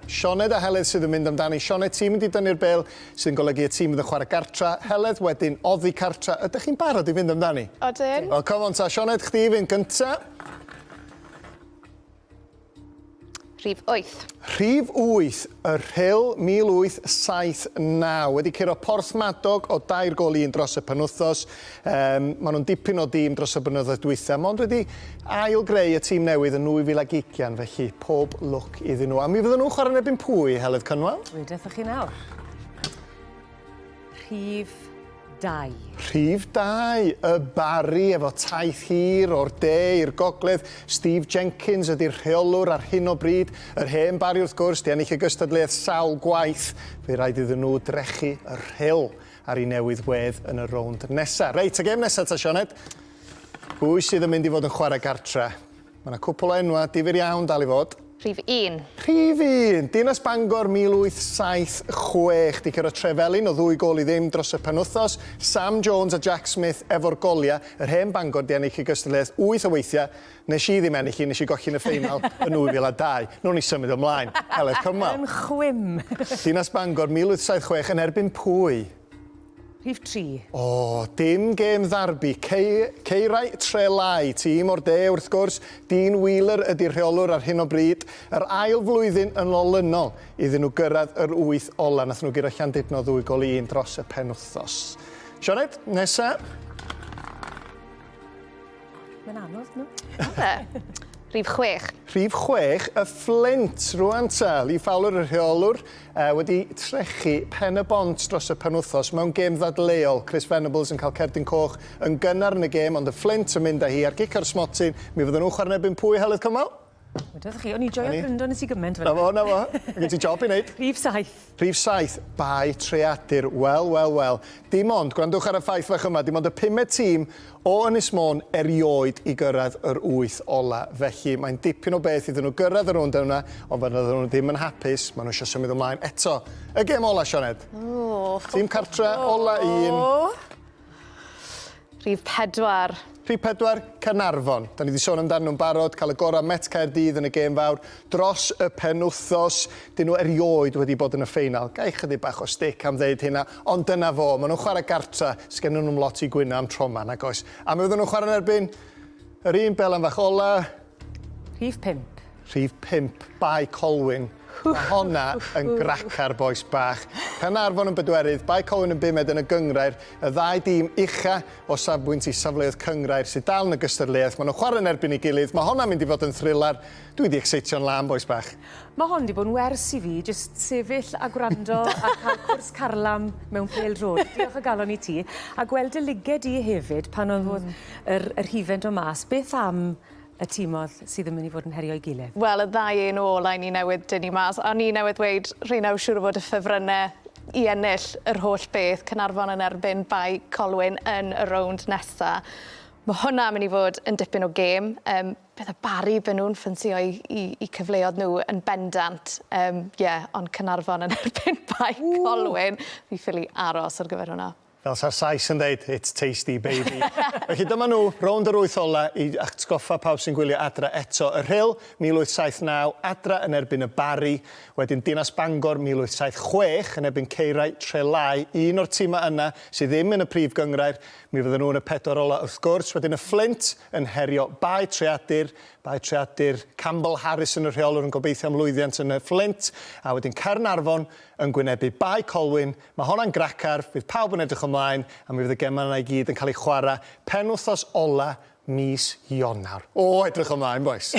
Sioned a Heledd sydd yn mynd amdani. Sioned, ti'n mynd i dynnu'r bêl sydd yn golygu y tîm fydd yn chwarae gartra. Heledd wedyn oddi cartra. Ydych chi'n barod i fynd amdani? Odyn. Wel, come on ta. Sioned, chdi i fynd gynta. Rhif 8. Rhif 8, y Rhyl 1879. Wedi curo Porthmadog o dair gôl i un dros y penwythnos. Um, maen nhw'n dipyn o dîm dros y blynyddoedd dwytha, mond wedi ail greu y tîm newydd yn 2020, felly pob lwc iddyn nhw. A mi fydden nhw'n chwarae yn erbyn pwy, Heledd Cynwal? Dwedwch chi nawr. Rhif 2. Rhif 2, y Barri efo taith hir o'r de i'r gogledd. Steve Jenkins ydy'r rheolwr ar hyn o bryd. Yr hen Barri wrth gwrs, 'di ennill y gystadleuaeth sawl gwaith. Fe raid iddyn nhw drechu y Rhyl ar ei newydd wedd yn y rownd nesa. Reit, y gêm nesa ta Sioned. Pwy sydd yn mynd i fod yn chwarae gartre? Mae yna cwpl o enwa difyr iawn dal i fod. Rhif un. Rhif un! Dinas Bangor 1876 'di curo Trefelin o ddwy gôl i ddim dros y penwythnos. Sam Jones a Jack Smith efo'r goliau. Yr hen Bangor 'di ennill y gystadleuaeth wyth o weithiau. Nes i ddim ennill hi, nes i golli yn y ffeinal yn 2002. Nawn ni symud ymlaen. Heledd Cymwel. Yn chwim. Dinas Bangor 1876 yn erbyn pwy? Rhif 3. O, dim gêm ddarbi. Cei, Ceirau Trelai, tîm o'r de wrth gwrs. Dean Wheeler ydy'r rheolwr ar hyn o bryd. Yr ail flwyddyn yn olynol iddyn nhw gyrraedd yr wyth ola. Nath nhw guro Llandudno ddwy gol i un dros y penwythnos. Sioned, nesa. Mae'n anodd, no? Oedd e? Rhif 6. Rhif 6, y Fflint, rwan ta. Lee Fowler, y rheolwr, uh, wedi trechu Pen y Bont dros y penwythnos mewn gêm ddadleuol. Chris Venables yn cael cerdyn coch yn gynnar yn y gêm, ond y Fflint yn mynd â hi ar gic o'r smotyn. Mi fydden nhw'n chwarae yn erbyn pwy, Heledd Cymal? Wedodd chi, o'n i'n joio gryndo nes i gymaint. Na fo, na fo. Gen ti job i wneud. Rhif 7. Rhif 7, Bae Treadur. Wel, wel, wel. Dim ond, gwrandwch ar y ffaith fach yma, dim ond y pumed tîm o Ynys Môn erioed i gyrraedd yr wyth ola. Felly, mae'n dipyn o beth iddyn nhw gyrraedd y rownd yna, ond fydden nhw ddim yn hapus, maen nhw eisiau symud ymlaen eto. Y gêm ola, Sioned. Tîm cartre, ola un. Rhif pedwar. Rhif pedwar, Caernarfon. Da ni wedi sôn amdanyn nhw'n barod, cael y gorau Met Caerdydd yn y gêm fawr dros y penwythnos. Dyn nhw erioed wedi bod yn y ffeinal. Ga i chydig bach o stick am ddeud hynna, ond dyna fo. Maen nhw'n chwarae gartra, sgennyn nhw'm lot i gwyno am tro 'ma, nag oes. A mi fydden nhw'n chwarae yn erbyn yr un belan fach ola. Rhif pump. Rhif 5, Bae Colwyn. Mae honna yn gracar, bois bach. Caernarfon yn bedwerydd, Bae Colwyn yn bumed yn y gynghrair. Y ddau dîm ucha o safbwynt i safleoedd cynghrair sydd dal yn y gystadleuaeth. Maen nhw'n chwarae yn erbyn ei gilydd. Mae honna'n mynd i fod yn thrilar. Dwi wedi excitio'n lân, bois bach. Mae hon 'di bod yn wers i fi, jyst sefyll a gwrando a cael cwrs carlam mewn pêl-droed. Diolch o galon i ti. A gweld dy lyged di hefyd pan oedd yr, yr hufen dod mas. Beth am y timodd sydd yn mynd i fod yn herio'i gilydd? Wel, y ddau un ola i ni newydd dynnu mas. O'n i newydd weud rheina yw siŵr o fod y ffefrynne i ennill yr holl beth, Caernarfon yn erbyn Bae Colwyn yn y rownd nesa. Ma' hwnna mynd i fod yn dipyn o gêm. Yym bydde Barry by' nhw'n ffansïo 'u 'u 'u cyfleodd nhw yn bendant. Yym ie, ond Caernarfon yn erbyn Bae Colwyn, fi ffili aros ar gyfer hwnna. Fel sa'r Sais yn ddeud, it's tasty baby. Felly dyma nhw, rownd yr wyth ola i atgoffa pawb sy'n gwylio adra eto. Y Rhyl, 1879, adra yn erbyn y Barri. Wedyn Dinas Bangor, 1876, yn erbyn Caerau Trelái, un o'r timau yna sydd ddim yn y prif gynghrair. Mi fydden nhw yn y pedwar ola wrth gwrs. Wedyn y Fflint yn herio Bae Treadur, Bae Treadur, Campbell Harrison y rheolwr yn gobeithio am lwyddiant yn y Fflint. A wedyn Caernarfon yn gwynebu Bae Colwyn, Mae honna'n gracar, fydd pawb yn edrych ymlaen, a mi fydd y gemau yna i gyd yn cael eu chwarae penwythnos ola mis Ionawr. O, edrych ymlaen, bois!